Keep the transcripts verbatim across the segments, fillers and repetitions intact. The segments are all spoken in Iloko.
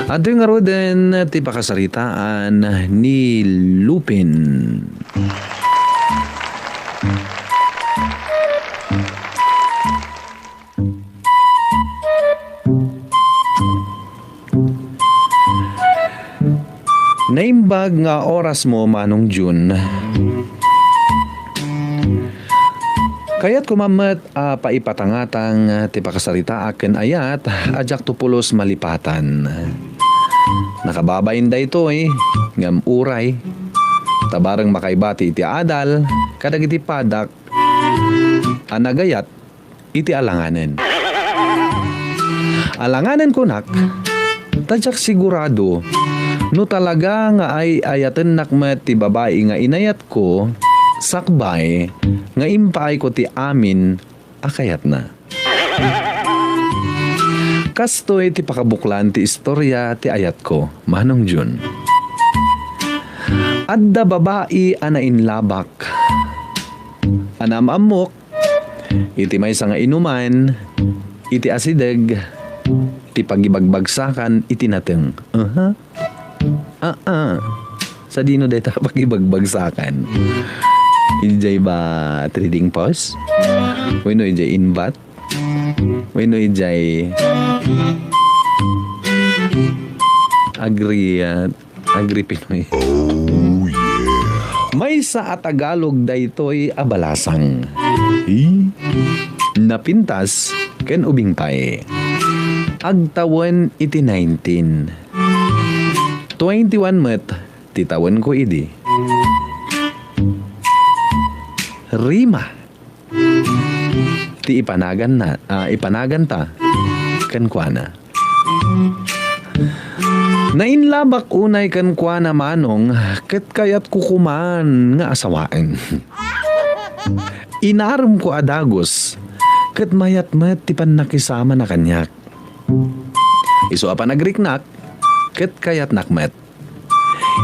Adtoy ngaruden ti pakasaritaan ni Lupin. Naimbag nga orasmo, Manong Jun. Kayatko met a paipatangatang ti pakasaritaak ken ayat a diakto pulos malipatan. Nakababain daytoy, ngem uray, ta bareng makaibati iti adal kadagiti padak a nagayat iti alanganen. Alanganen kunak, ta diak sigurado no talaga nga ay-ayatennak met ti babai nga inayatko sakbay nga impaayko ti amin a kayatna. Kastoy ti pakabuklan ti istorya ti ayatko, Manong Jun. Adda babai a nainlabak a naam-ammok iti maysa nga inuman, iti asideg, ti pagibagbagsakan iti nateng. Aha. Ah, ah. Sadino dayta pagibagbagsakan? Idiay ba trading post? Wenno idiay inbat? Wenno idiay agri, ah, agri-Pinoy? Oh, yeah. Maysa a Tagalog daytoy a balasang. Eh? Napintas ken ubing pay. Agtawen iti nineteen. Twenty-one met ti tawenko idi. Rima ti ipanaganna, ah, ipanaganta kenkuana. Nainlabak unay kenkuana, Manong, ket kayatko koman nga asawaen. Inaremko a dagus, ket mayat met ti pannakisamana kaniak. Isu a panagriknak, ket kayatnak met.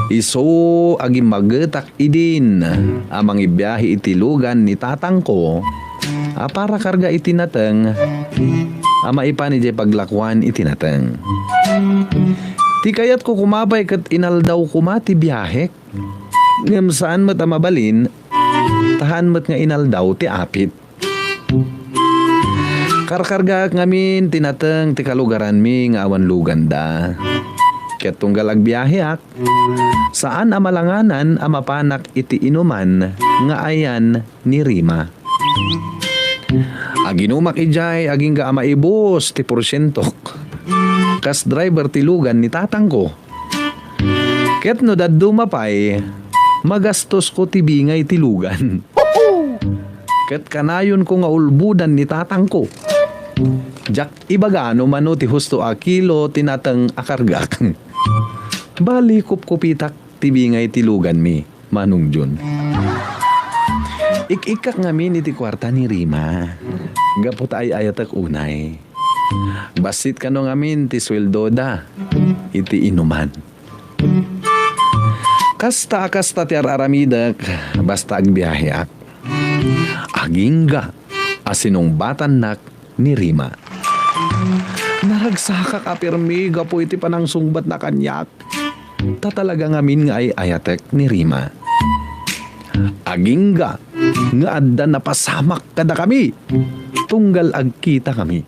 Isu a gimmagetak idin a mangibiahe iti lugan ni tatangko a para karga iti nateng a maipan idiay paglakuan iti nateng. Ti kayatko koma pay ket inaldaw koma ti biahek, ngem saan met a mabalin, ta haan met nga inaldaw ti apit. Karkargaak ngamin ti nateng ti kalugaranmi nga awan luganda. Ket tunggal agbiaheak, saan a malanganan a mapanak iti inuman nga ayan ni Rima. Aginumak idiay agingga a maibus ti porsientok. Kas driver ti lugan ni tatangko. Ket no dadduma pay, magastosko ti bingay ti lugan. Ket kanayonko nga ulbodan ni tatangko. Diak ibaga no mano ti husto a kilo ti nateng a kargak. Bali, kupkupitak ti bingay ti luganmi, Manong Jun. Ik-ikkak ngamin iti kuarta ni Rima. Gapu ta ay-ayatek unay. Bassit kano ngamin ti sueldoda iti inuman. Kasta a kasta ti ar-aramidek, basta agbiaheak. Agingga a sinungbatannak ni Rima. Naragsakak a pirmi gapu iti panangsungbatna kaniak. Ta talaga ngamin nga ay-ayatek ni Rima. Agingga nga adda napasamak kadakami tunggal agkitakami.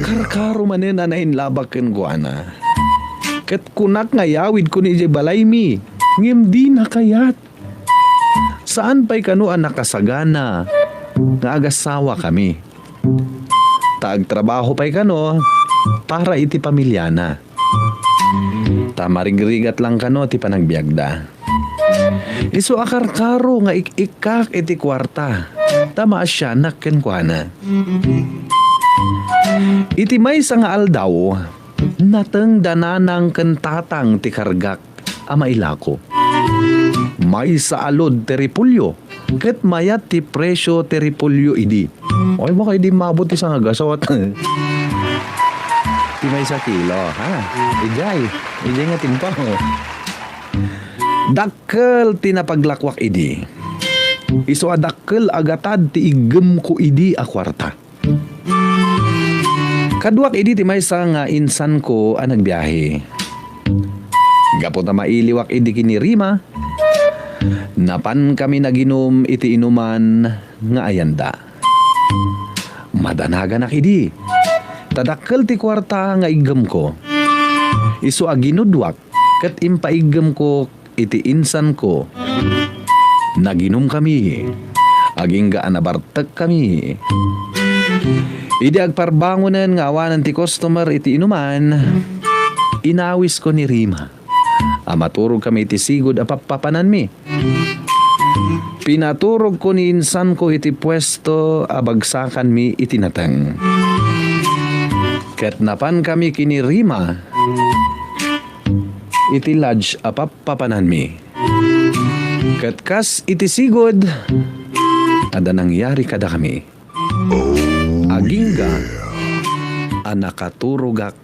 Karkaro manen a nainlabak kenkuana. Ket kunak nga iyawidko ni idiay balaymi, ngem dina kayat. Saan pay kano a nakasagana nga agasawa kami. Ta agtrabaho pay kano para iti pamiliana. Ta marigrigat lang kano ti panagbiagda. Isu a karkaro nga ik-ikkak iti kuarta, ta maasianak kenkuana. Iti maysa nga aldaw, nateng da nanang ken tatang ti kargak a mailako. Maysa a load ti repolyo, ket mayat ti presio ti repolyo idi. Ay, baka idi mabot ti sangagasot. Ti maysa kilo, ha? Ijay, ijay nga timpang. Dakkel ti napaglakuak idi. Isu a dakkel a gatad ti iggemko idi a kuarta. Kaduak idi ti maysa nga insanko a nagbiahe. Gapu ta mailiwak idi ken ni Rima, napankami naginum iti inuman nga ayanda. Madanaganak idi, ta dakkel ti kuarta nga iggemko. Isu a ginudwak ket impaiggemko iti insanko. Naginumkami, agingga a nabartekkami. Idi agparbangonen nga awanen ti customer iti inuman, inawisko ni Rima a maturogkami iti sigud a pappapananmi. Pinaturogko ni insanko iti puesto a bagsakanmi iti nateng. Ket napankami ken ni Rima iti lodge a pappapananmi. Ket kas iti sigud, adda nangyari kadakami. Agingga a nakaturogak.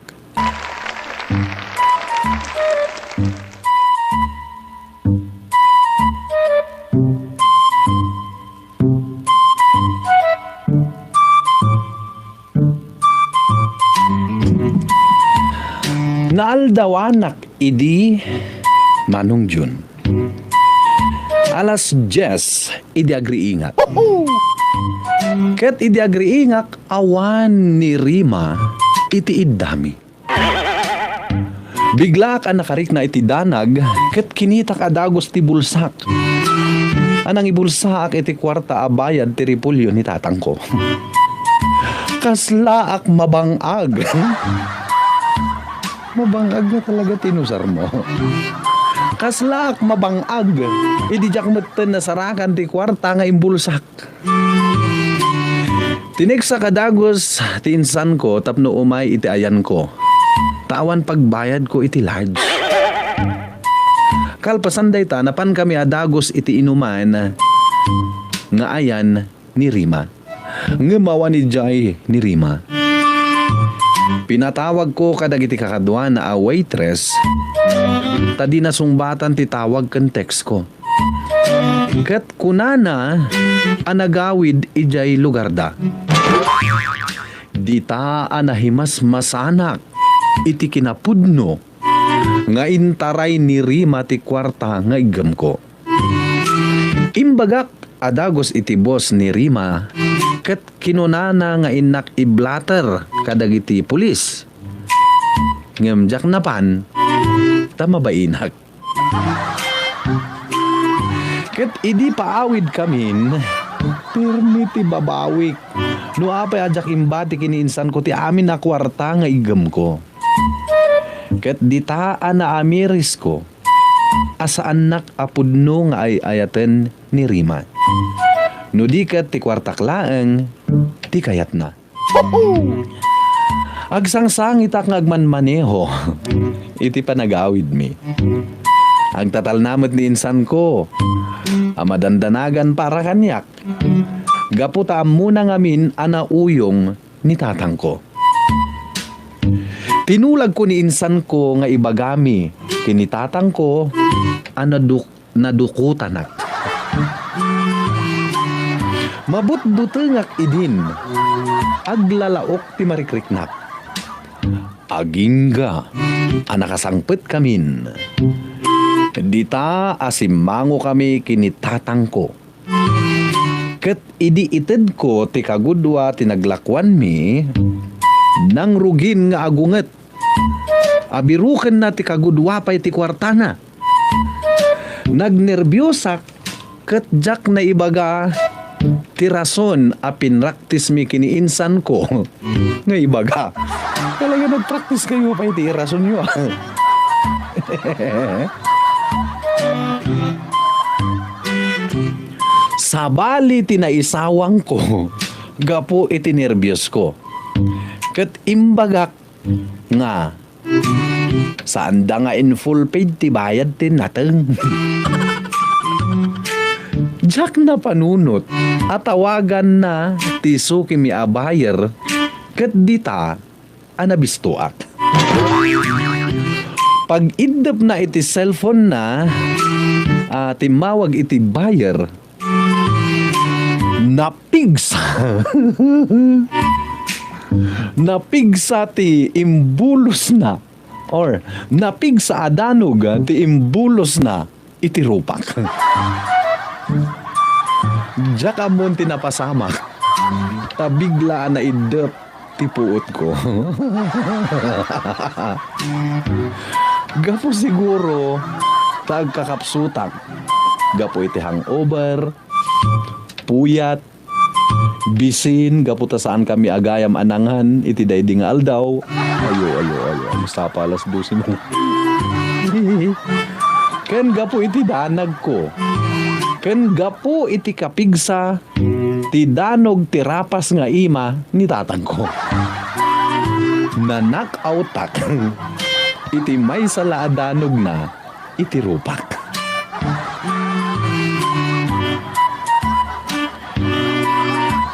Naaldawanak idi, Manong Jun. Alas dies idi agriingak. Ket idi agriingak, awan ni Rima iti iddami. Biglaak a nakarikna iti danag ket kinitak a dagus ti bulsak. A nangibulsaak iti kuarta a bayad ti repolyo ni tatangko. Kaslaak mabang-ag. Mabang-ag nga talaga ti inusarmo. Kaslaak mabang-ag idi diak metten nasarakan ti kuarta nga imbulsak. Tinegsak a dagus ti insanko tapno umay iti ayanko, ta awan pagbayadko iti lodge. Kalpasan dayta, napankami a dagus iti inuman nga ayan ni Rima. Ngem awan idiay ni Rima. Pinatawagko kadagiti kakaduana a waitress, ta dina sungbatan ti tawag ken textko. Ket kunana a nagawid idiay lugarda, dita a nahimasmasanak iti kinapudno nga intaray ni Rima ti kuarta nga iggemko. Imbagak a dagus iti boss ni Rima ket kinunana nga innak iblater kadagiti pulis. Ngem diak napan ta mabainak. Ket idi paawidkamin, pirmi ti babawik. No apay a diak imbati ken ni insanko ti amin a kuarta nga iggemko. Ket dita a naamirisko a saannak a pudno nga ay-ayaten ni Rima. No di ket ti kuartak laeng ti kayatna. Agsangsangitak nga agmanmaneho iti panagawidmi. Agtatalna met ni insanko a madandanagan para kaniak, gapu ta ammona ngamin a nauyong ni tatangko. Tinulagko ni insanko nga ibagami ken ni tatangko a naduk-, nadukutanak. Mabutbutengak idin, aglalaok ti marikriknak. Agingga a nakasangpetkamin, dita a simmangokami ken ni tatangko. Ket idi itedko ti kagudua ti naglakuanmi, nangrugin nga agunget. Abirukenna ti kagudua pay ti kuartana. Nagnerbiosak ket diak naibaga ti rason a pinraktismi ken ni insanko nga ibaga. Talaga nagpraktis kayo pay ti irasonyo, ah. Sabali ti naisawangko gapu iti nerbiosko. Ket imbagak nga, saanda nga in full paid ti bayad ti nateng. Diak napanunot a tawaganna ti sukimi a buyer ket dita a nabistoak. Pag-iddepna iti cellphone-na a timmawag iti buyer, napigsa. Napigsa ti imbulosna, or napigsa a danog ti imbulosna iti rupak. Diak ammon ti napasamak, ta bigla a naiddep ti puotko. Gapu siguro ta agkakapsutak. Gapu iti hangover, puyat, bisin gapu ta saankami a gayam a nangan iti daydi nga aldaw. Ayo, ayo, ayo. Mustapa alas dose na. Ken gapu iti danagko. Ken gapu iti kapigsa ti danog ti rapas nga ima ni tatangko. Na-knock out-ak iti maysa la a danogna iti rupak.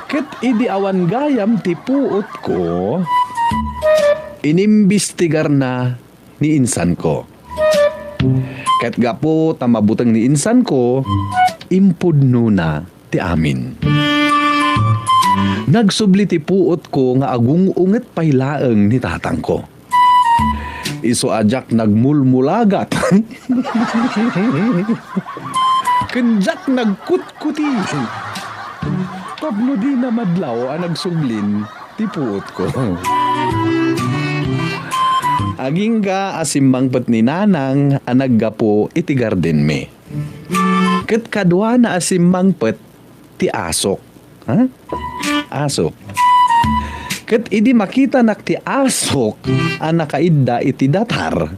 Ket idi awan gayam ti puotko, inimbestigarna ni insanko. Ket gapu ta mabuteng ni insanko, impudnona ti amin. Nagsubli ti puotko nga agung-unget pay laeng ni tatangko. Isu a diak nagmulmulagat ken diak nagkutkuti tapno dina madlaw a nagsublin ti puotko. Agingga a simmangpet ni Nanang a naggapu iti gardenmi. Ket kaduana a simmangpet ti asok. Ha? Asok. Ket idi makitanak ti asok a nakaidda iti datar,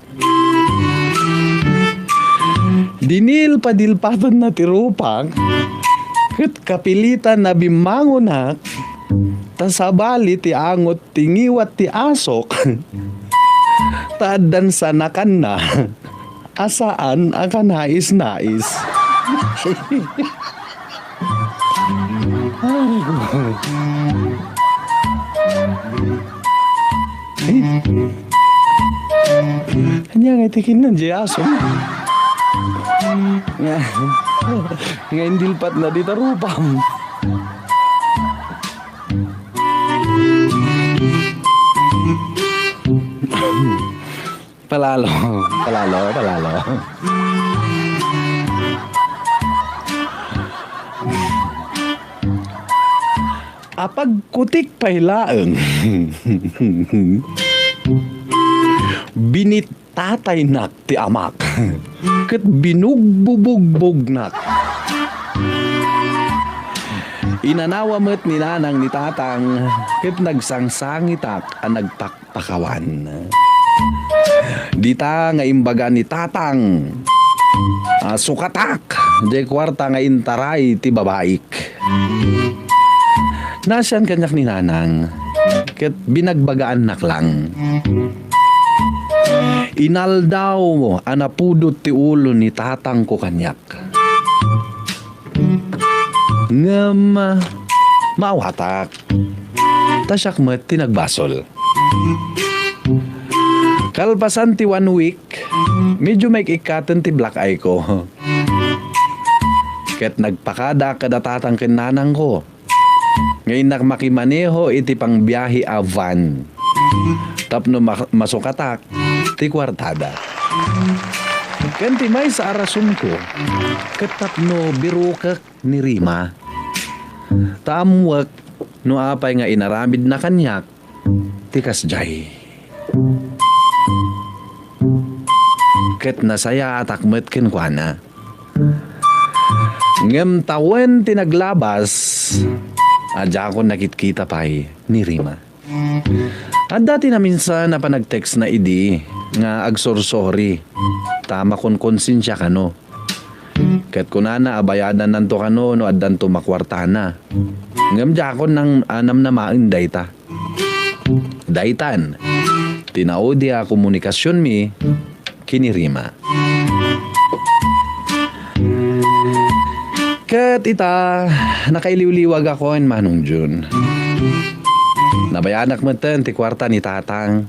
dinilpadilpatenna ti rupak, ket kapilitan a bimmangonak, ta sabali ti angot ti ngiwat ti asok, ta addan sanakanna a saan a kanais-nais. Ay, ko. Ania nga iti kinnan, Jay Aso? Nga, nga indilpat na di tarupam. Palalo, palalo, palalo. Apagkutik pay laeng. Binitataynak ti amak, ket binugbubugbognak. Inanawa met ni Nanang ni Tatang, ket nagsangsangitak a nagpak- pakawan. Dita nga imbaga ni Tatang a sukatak diay kuarta nga intaray ti babaik. Naasian kaniak ni Nanang, ket binagbagaannak lang. Inaldaw a napudot ti ulo ni tatangko kaniak. Ngem maawatak, ta siak met ti nagbasol. Kalpasan ti one week, medyo maik-ikkaten ti black eye ko. Ket nagpakada kada tatang ken nanangko nga innak makimaneho iti pangbiahe a van tapno ma-, masukatak ti kuartada. Ken ti maysa a rasonko ket tapno birukek ni Rima. Ta ammuek no apay nga inaramidna kaniak ti kasdiay. Ket nasayaatak met kenkuana. Ngem tawen ti naglabas, a diakon nakitkita pay ni Rima. Adda ti naminsan a panagtextna idi nga agsursuri, ta makonkonsensia kano. Ket kunana a bayadannanto kano no addanto makuartana. Ngem diakon nang-, a namnamaen dayta. Daytan ti naudi a komunikasionmi ken ni Rima. Ket ita, nakailiwliwagakon, Manong Jun. Nabayanak metten ti kuarta ni Tatang,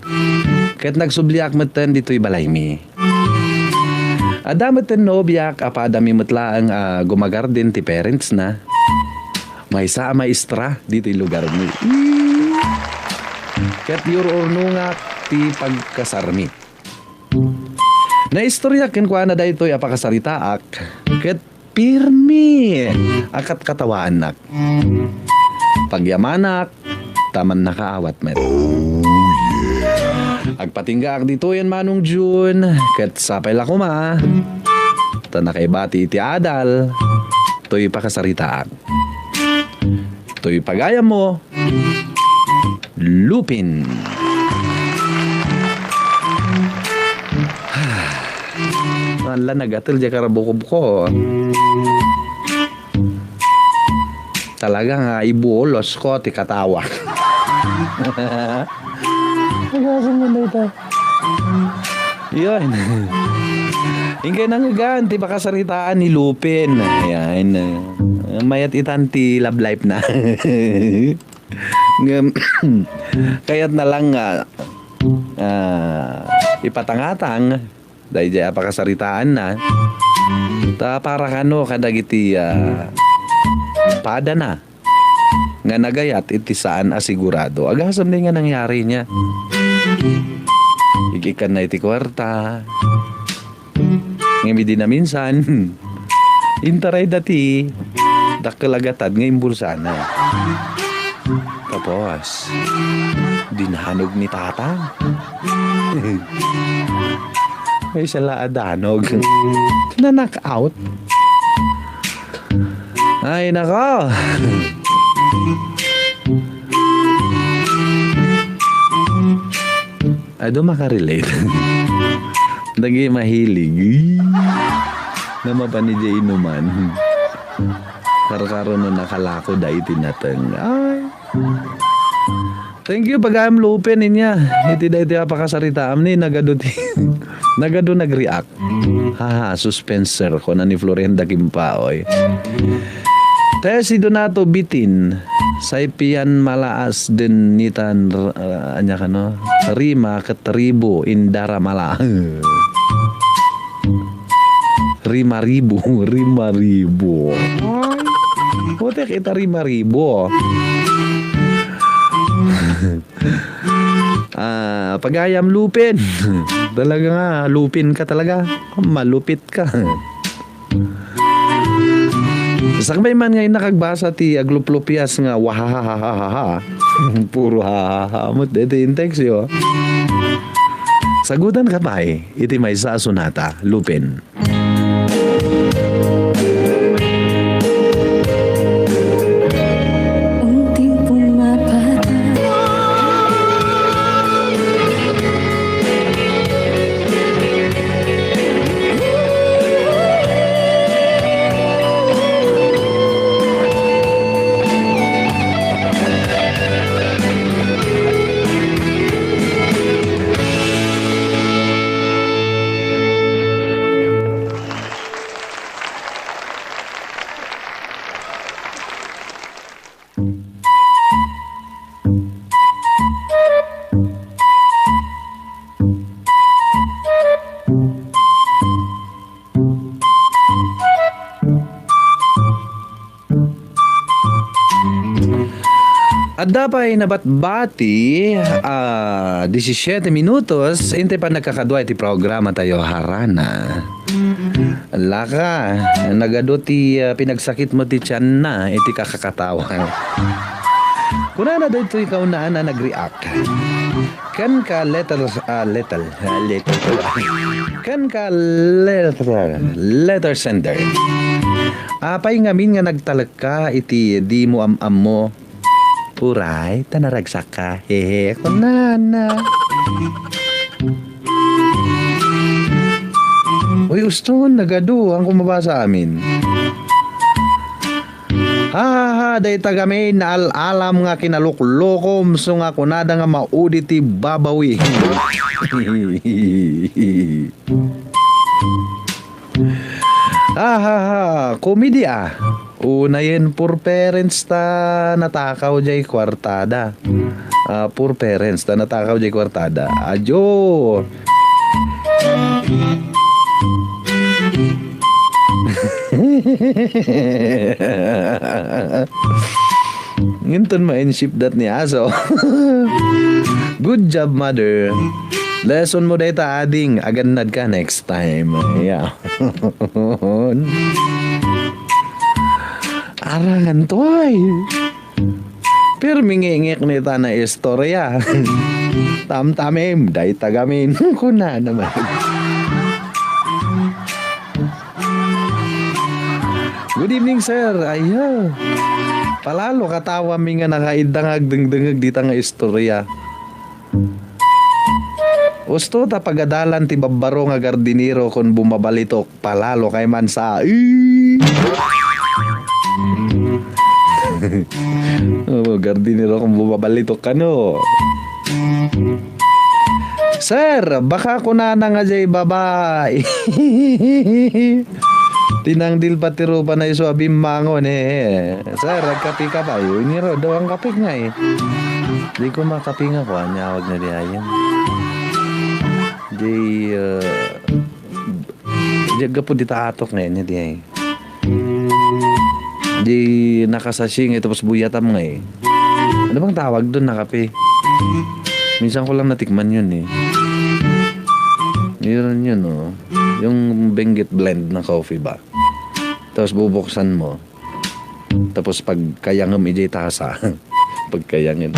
ket nagsubliak metten ditoy balaymi. Adda metten nobiak a padami met laeng a gumagarden ti parentsna. Maysa a maestra ditoy lugarmi. ket yur-urnongak ti pagkasarmi. Naistoryak kenkuana daytoy a pakasaritaak, ket pirmi a katkatawaannak. Pagyamanak, ta mannakaawat met. Agpatinggaak ditoyen, Manong Jun, ket sapay la koma, ta nakaibati iti adal, toy pakasaritaak. Toy pagayammo, Lupin. Ala, nagatel diay karabukobko. Talaga nga ibulosna ti katawa. Agasem man dayta. Yun. Inkay nangngegan ti pakasaritaan ni Lupin. Ayan. Mayat itan ti love life na. Ngem, kayatna lang nga, ah, ipatangatang daydiay a pakasaritaanna. Ta para kano kadagiti, ah, padana nga nagayat iti saan a sigurado. Agasem diay nga nangyari nia. Igikkanna iti kuarta. Ngem idi naminsan, intarayda ti dakkel a gatad nga imbulsana. Tapos, dinanog ni Tatang. Maysa la a danog. Na-knock out. Ay, nako. Adu makarelate. Dagiti mahilig. Ih. Nga mapan idiay inuman. Karkarono nakalako da iti nateng. Ay. Thank you, pagayam Lupin, inya. Iti daytoy a pakasaritaam ni nagadu ti, nagadu nag-react. Haha, suspenser, kuna ni Florian Dakimpaoy. Te, si Donato Bitin, say pian malaas den nitan, uh, anya kano, rima ket ribo, indara mala. Rima ribo, rima ribo. Putek ita rima ribo. Ah, pagayam Lupin. Talaga nga, Lupin ka talaga. Malupit ka. Sakbay man nga innak agbasa ti agluplupias nga wahahahahaha. Puro hahaha met deti in text yo. Sagutan ka pay iti maysa a sonata, Lupin. Adda pay nabatbati, ah, disisiete minutos, intay pannagkakadua iti programa tayo, Harana. Laka, nagadu ti, ah, pinagsakit mo ti tiyanna, iti kakakatawa. Kunana daytoy kaunaan a nag-react. Ken ka letter, ah, letter, ah, letter. Ken ka letter, letter sender. Apay ngamin nga nagtalekka iti dimo am-ammo? Uray, ta naragsakka. Hehe, kunana. Uy, uston, nagadu, ang kumabasa amin. Ha, ha, ha, dayta gamin, naal-alam nga kinaluklokom, so nga kunada nga maudi ti babawi. Ha, ha, ha, komedi a. Unayen poor parents ta natakaw jay kuartada. Ah, poor parents ta natakaw jay kuartada. Adyo. Nginton ma-insip dat ni aso. Good job, mother. Lesson mo dayta, ading. Agannad ka next time. Yeah. Arangan to ay. Pero mingingik ni ta na istorya. Tamtamim, dayta gamin. Kuna naman. Good evening, sir. Ayo. Palalo katawa mi nga nakaidda nga agdengdengeg dita nga istorya. Usto ta pagadalan ti babbaro nga gardinero kon bumabalitok, palalo kay man sa. Ee! Oh, gardinero kon bumabalitok kano. Sir, baka kunana nga jay babae. Tinangdil pati rupa na isu a bimmangon, eh. Sir, agkape ka pa? Ay, niro, daw ang kape nga, eh. Di ko makape nga kuan, nyawag na di ayan. Di, uh, di aggapu di taatok nga, niya di ay. Di nakasasi nga tapos buyatam nga eh. Ano bang tawag doon na kape? Minsan ko lang natikman yun eh. Yun yun oh. Yung Benguet blend na coffee ba? Tapos bubuksan mo. Tapos pagkayangem ijay tasa. Pagkayangem.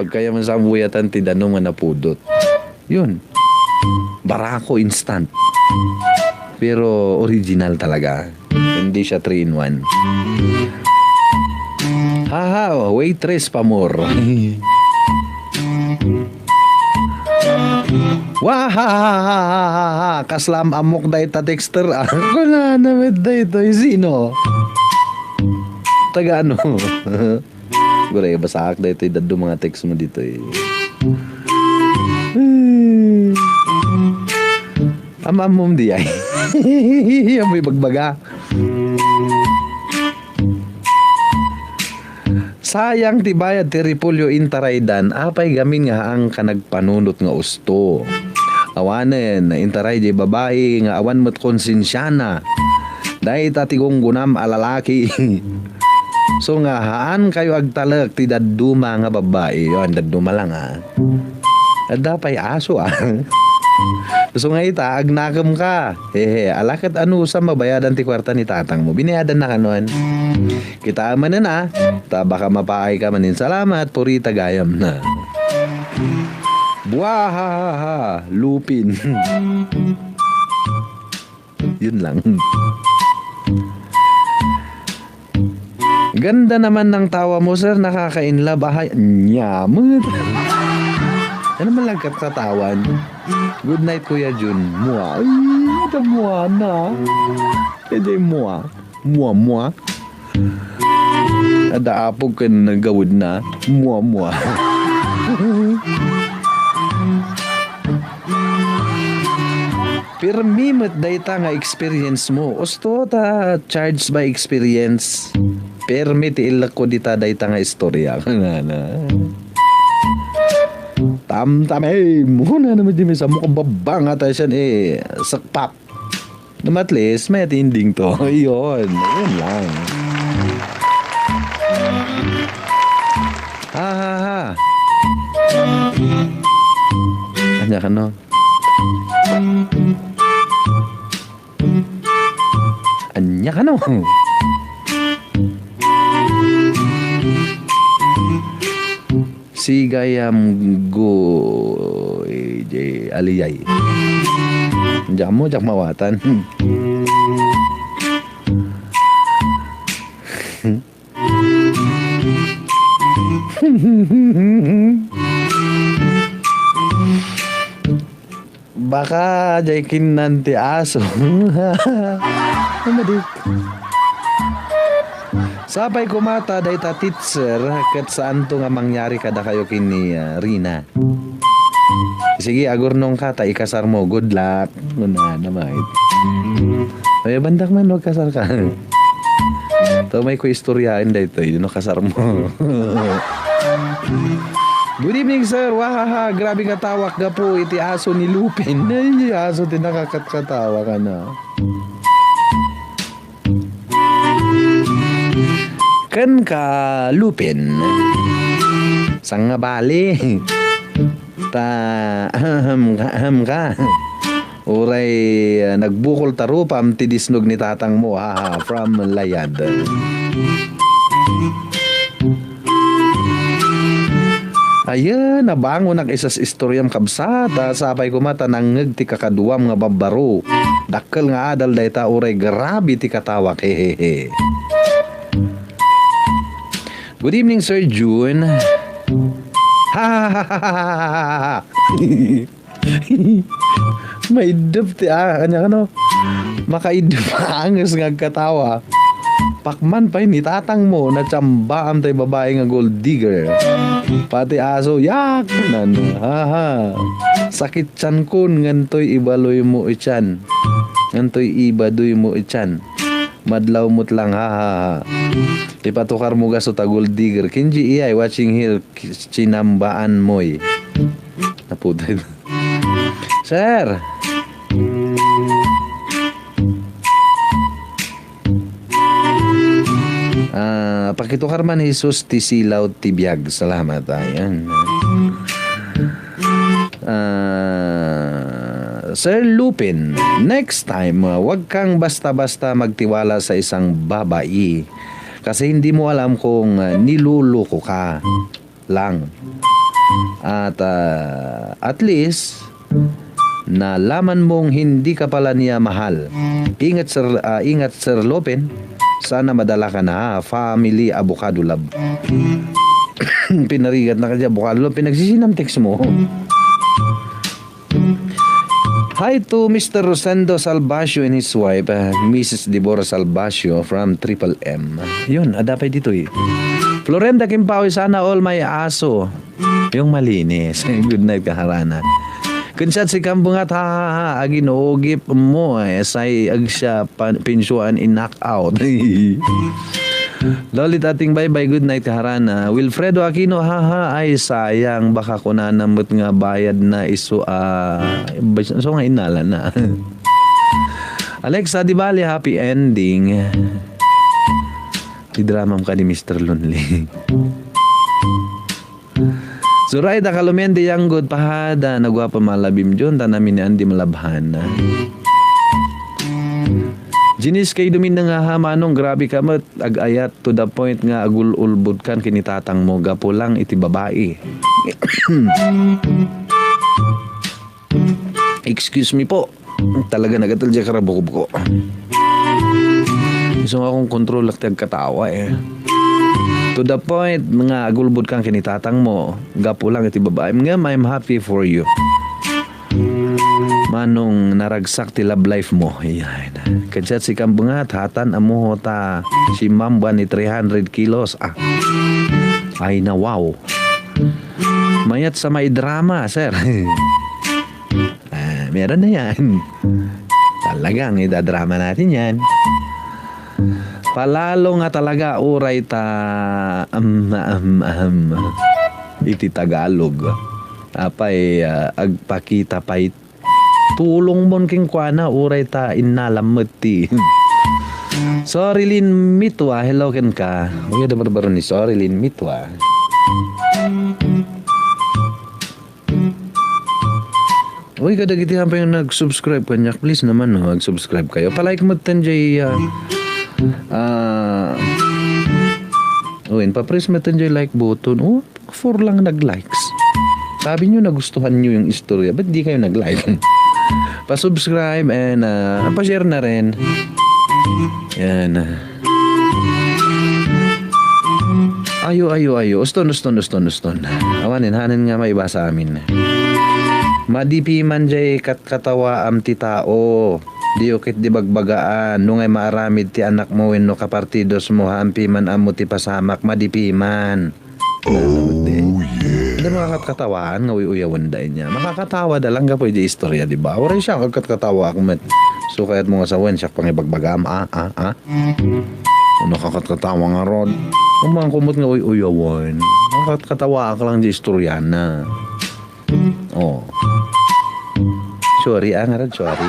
Pagkayangem sa buyatan ti danum nga napudot. Yun. Barako instant. Pero original talaga. Hindi siya three in one. Haha, waitress pa more. Wahahaha. Kaslam amok dayta texter. Ah, kuna na met daytoy. Sino? Taga ano? Gure, basaak daytoy daddo mga text mo dito eh. Am-ammom di ay. Amoy bagbaga. Sayang ti bayad ti repolyo intaray dan, apay gamin nga haang ka nagpanunot nga usto. Awanen, intaray di babae nga awan met konsensiana. Dayta ti gunggunam a lalaki. So nga, haan kayo agtalek ti dadduma nga babae. Yon, dadduma lang, ah. Adda pay aso, ah. So nga ita, agnakem ka. Hehe, ala ket anusam mabayadan ti kuarta ni tatang mo. Binayadan na kanon. Kita manen, ah. Ta baka mapaay ka manin. Salamat, purita gayam na. Buahahaha, lupin. Yun lang. Ganda naman ng tawa mo, sir. Nakaka-inlove. Ahay, nyamut. Ano man lang katawan? Good night, Kuya Jun. Mua. Ay, ito mua na. Ito mua. Mua, mua. Ada apog ken gawid na. Mua, mua. Permi met dayta nga experience mo. Usto ta charge by experience. Permi ti illakko dita dayta nga istorya. Tamtamim. Muna naman di may samok babba nga tayo siyan eh. Sakpap. Naman at least, may ending to. Yun. Yun lang. Ha, ha, ha. Anya ka, no? Anya ka, no? Sigayam go, eh, je, aliyay. Diyak mo, diyak mawatan. Baka jay kinnan ti aso. Ano di? Sapay kumata dayta teacher ket saanto nga mangyari kadakayo ken ni, ah, Rina. Sige, agurnong ka ta ikasar mo. Good luck. Una na, mait. Ay, bandak man, magkasar ka. To may ko istoryaen daytoy, no kasar mo. Good evening, sir. Wahaha, grabe nga tawak gapu iti aso ni Lupin. Ay, aso ti nakakatkatawa ka na. Ken ka Lupin. Sangabali. Ta, ahem ka, ahem ka. Uray, ah, nagbukol ta rupam ti disnog ni tatangmo, ha, ha, from Layad. Ayan, nabangonak isas istoriam, kabsat. Ah, sapay koma ta nangngeg ti kakaduam nga babbaro. Dakkel nga adal dayta, uray grabe ti katawak. Hehehe. Good evening, Sir Jun. Ha, ha, ha, ha, ha, ha, ha. Maiddep ti, ah, ania kano? Makaidep a anges nga agkatawa. Pakman pay ni tatangmo, natsambaam tay babai nga gold digger. Pati aso, yak! Nan, ha, ha. Sakit tiankon, ngantoy ibadoymo itian. Ngantoy ibadoymo itian. Madlaw met lang, ha, ha, ha. Ipatukarmo gasto ta gold digger. Kenji iyay, watching here, ki-, kinambaanmoy. Naputay. Sir! Ah, pakitukar man, Jesus, ti silaw ti biag. Salamat. Ayan. Ah, Sir Lupin, next time, ah, wag kang basta-basta magtiwala sa isang babai. Kasi hindi mo alam kung, ah, niloloko ka lang. At, ah, at least, nalaman mong hindi ka pala niya mahal. Ingat, Sir, ah, ingat, Sir Lupin. Sana madala ka na, ha? Family Avocado Love. Pinarigat na ka dyan, Avocado Love. Pinagsisinamtext mo. Hi to Mister Rosendo Salvacio and his wife, uh, Missus Deborah Salvacio from Triple M. Yun, adda pay ditoy. Florenda Kimpaoy, sana all my aso yung malinis. Good night, kaharana. Kunsat si Kambungat, ha, ha, ha, aginugip mo, eh, say, agsiya, pan-, pinsuan, in-knock out. Lolit Ating Baybay, good night, kaharana. Wilfredo Aquino, haha, ay sayang, baka kunana met nga bayad na isu, ah, bas-, so nga inala na. Alexa, di bali, happy ending. Ti dramam ka ni Mister Lonely. Zoraida Calumende, yang good, pahada, naguapa malabim Jun, ta namin ni Andy malabhan. Janice K. Domingo nga ha, Manong, grabe ka met, ag-ayat to the point nga agul-ulbod kan kini tatang mo, gapu lang iti babai. Excuse me po. Talaga nagatel di karabukob ko. Gusto nga akong kontrol ti agkatawa eh. To the point nga agulbod kan kini tatang mo, gapu lang iti babaim ngem I'm happy for you. Manong naragsak ti love life mo. Ayan. Kadsat si Kambungat, hatan amuho ta si Mamba ni three hundred kilos. Ah. Ay na wow. Mayat sa may drama, sir. Ah, meron na yan. Talagang idadrama natin yan. Palalo nga talaga uray ta, um, um, um, iti Tagalog. Apay, ah, agpakita pay tulong mon kenkuana uray ta innalam met ti. Sorry, Lin Mitwa. Hello kenka. Uy, ada barbaro ni Sorry, Lin Mitwa. Uy, kadagiti apay nga nag-subscribe kaniak, please naman, no, mag-subscribe kayo. Pa-like mo ten jay, ah, ah, oh, in pa-press mo ten jay like button. Oh, four lang nag-likes. Sabi nyo nagustuhan nyo yung istorya, ba't di kayo nag-like? Pa-subscribe and, ah, pa-share na rin. Yan. Ayo, ayo, ayo. Uston, uston, uston, uston. Awanen, hanen nga maibasa amin. Madipiman jay katkatawaam ti tao. Diyo ket di bagbagaan. No ngay maaramid ti anakmo wenno kapartidos mo, haampiman ammo ti pasamak. Madipiman. Oh, yeah. Anda makakatkatawaan nga uy-uyawan da inya. Makakatawa da lang gapu iti istorya, di ba? Uray siya, agkatkatawa ak met. So, kayat mo nga sawen, siya pangibagbagam, ah, ah, ah. Ano nakakatkatawa nga rod? Umang kumot nga uy-uyawan. Makakatkatawa ak lang di istorya na. Oh. Sorry, ah, nga rod, sorry.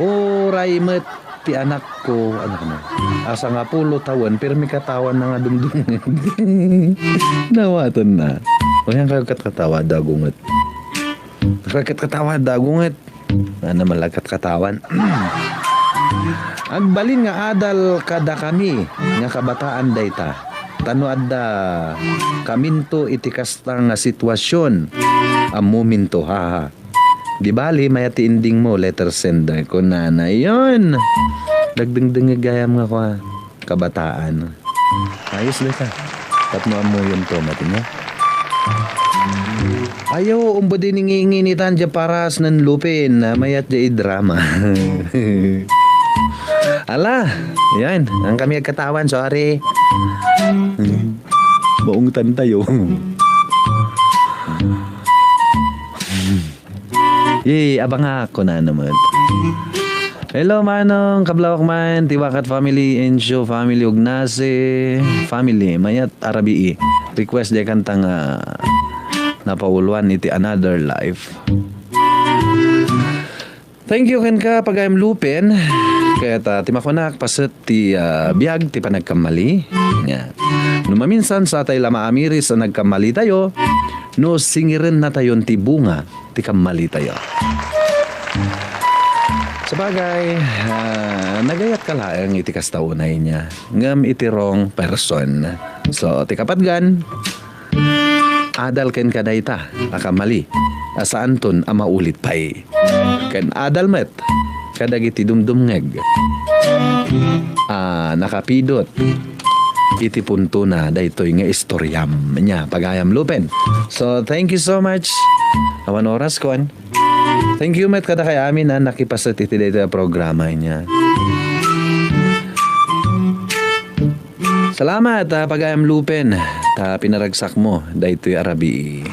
Uray met ti anakko, ano ka na? Asa nga pulo tawen, pirmi katawan na nga dumdum. Nawatan na. Ayan kayo katkatawa, dagunget. Katkatawa, dagunget. Ano man lang katkatawan. Agbalin nga adal kadakami nga kabataan dayta. Ta no adda kaminto iti kasta nga sitwasyon, ammominto, haha. Di bali, mayat ti ending mo, letter sender. Kunana, yun. Dagdengdengeg gayam nga kwa, kabataan. Ayos dayta. Tapno ammoyonto, mati niya. Ayaw, umbo di ninginginitan dya paras nan lupin, mayat dya idrama. Ala, yan. Ang kami agkatawan, sorry. Maungtan tayo. Yay, abangak, kunana met. Hello, Manong, kablawak man, Tiwakat family, Encio family, Ugnase family, mayat arabii. Request di kanta nga napauluan iti Another Life. Thank you kenka, pagayam Lupen. Ket, ah, ti makunak, paset ti, ah, biag ti panagkammali. Nya, no maminsan, satay la maamiris a nagkammalitayo, no singiren natayon ti bunga ti kammalitayo. Sabagay, ah, nagayat ka laeng iti kasta unay niya, ngem iti wrong person. So, ti kapatgan, adal kenka dayta a kammali a saanton a maulit pay. Ken adal met kadagiti dumdumngeg a nakapidot iti puntona daytoy nga istoriam, nya, pagayam Lupen. So, thank you so much. Awan oras, kuan. Thank you met kadakay amin a nakipaset iti daytoy a programa, nya. Salamat, ah, pagayam Lupen, ta pinaragsakmo daytoy a rabii.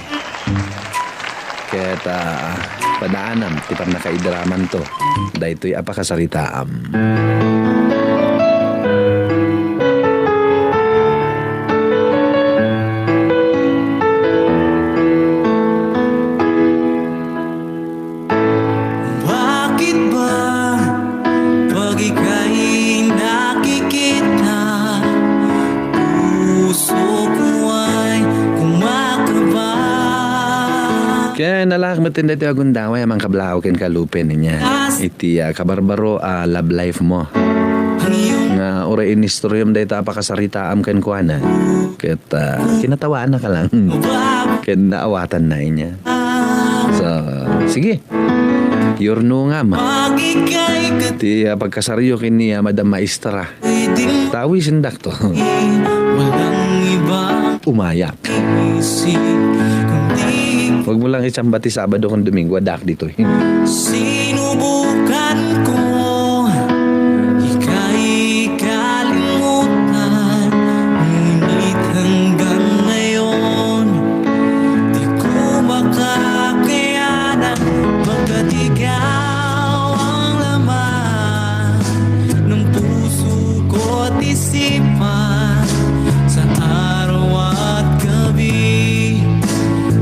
Ket, ah, padaanam ti pannakaidramanto daytoy a pakasaritaam. Bakit ba pag ika'y nakikita, puso ko ay kumakaba? Ken nalak met daytoy a gundaway a mangkablaaw kenka Lupen, nya. Iti, ah, kabarbaro a love life mo. Nga uray inistoryoam dayta a pakasaritaam kenkuana. Ket, ah, kinatawaanna ka lang. Ken naawatanna, nya. So, sige. Yurnongam ti, ah, pagkasaryo ken ni, ah, Madam Maestra. Tawisendak to. Umayak. Huwag mo lang isamba ti Sabado ken Domingo, addaak ditoy. Sinubukan ko ika'y kalimutan, ngunit hanggang ngayon, di ko makakayanan. Pagkat ikaw ang laman ng puso ko at isipan, sa araw at gabi,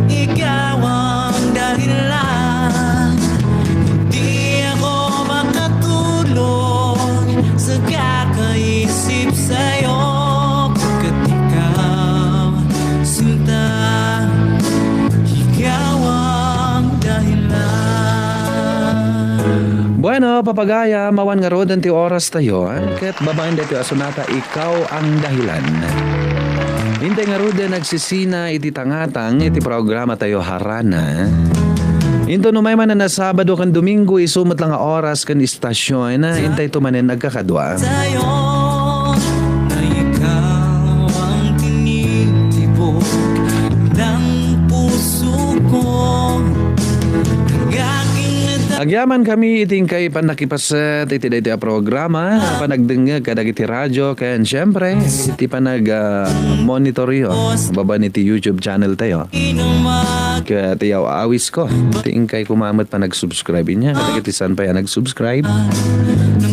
ikaw ang dahilan. Di ako makatulog sa kakaisip sa'yo, pagkat ikaw, sinta, ikaw ang dahilan. Bueno, papagayam, awan ngaruden ti oras tayo, eh? Ket babaen daytoy a sonata, Ikaw ang Dahilan. Intay ngaruden agsisina iti tangatang iti programa tayo, Harana. Inton umay manen a Sabado ken Domingo, isu met la nga oras ken istasyon, intay to manen agkakadua. Sa'yo na ikaw ang tinitibok ng puso ko. Nag-aking Agyaman kami iti inkay pannakipaset iti daytoy a programa, panagdengngeg kadagiti radio, ken siempre, iti panag, ah, monitoryo babaen iti YouTube channel tayo. Ket ti aw-awis ko, ti inkay kumamet panag-subscribe inya, kadagiti saan pay a nag-subscribe.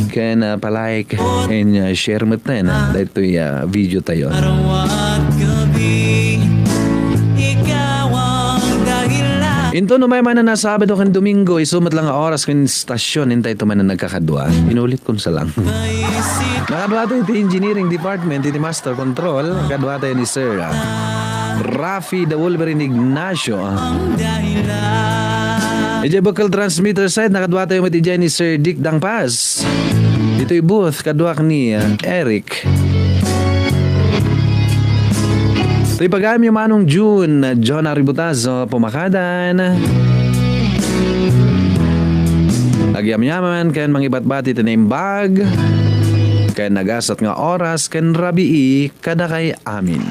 Ken, ah, pa-like and, ah, share met ten, ah, daytoy, ah, video tayo. Araw at gabi, ikaw ang dahilan. Inton umay manen a Sabado ken Domingo, isu met la nga oras ken istasyon, intay to manen agkakadua. Inulit kon sa lang. Nakaduato iti engineering department, iti master control, kaduato ni Sir, ah, Rafi the Wolverine Ignacio. Idiay vocal transmitter side, nakaduatayo met idiay ni Sir Dick Dangpas. Ditoy booth, kaduak ni, uh, Eric. Toy pagayam ni Manong June, John Aributazo, pumakadan. Agyamyaman ken mangibatbati ti naimbag ken nagasat nga oras ken rabii kadakay amin.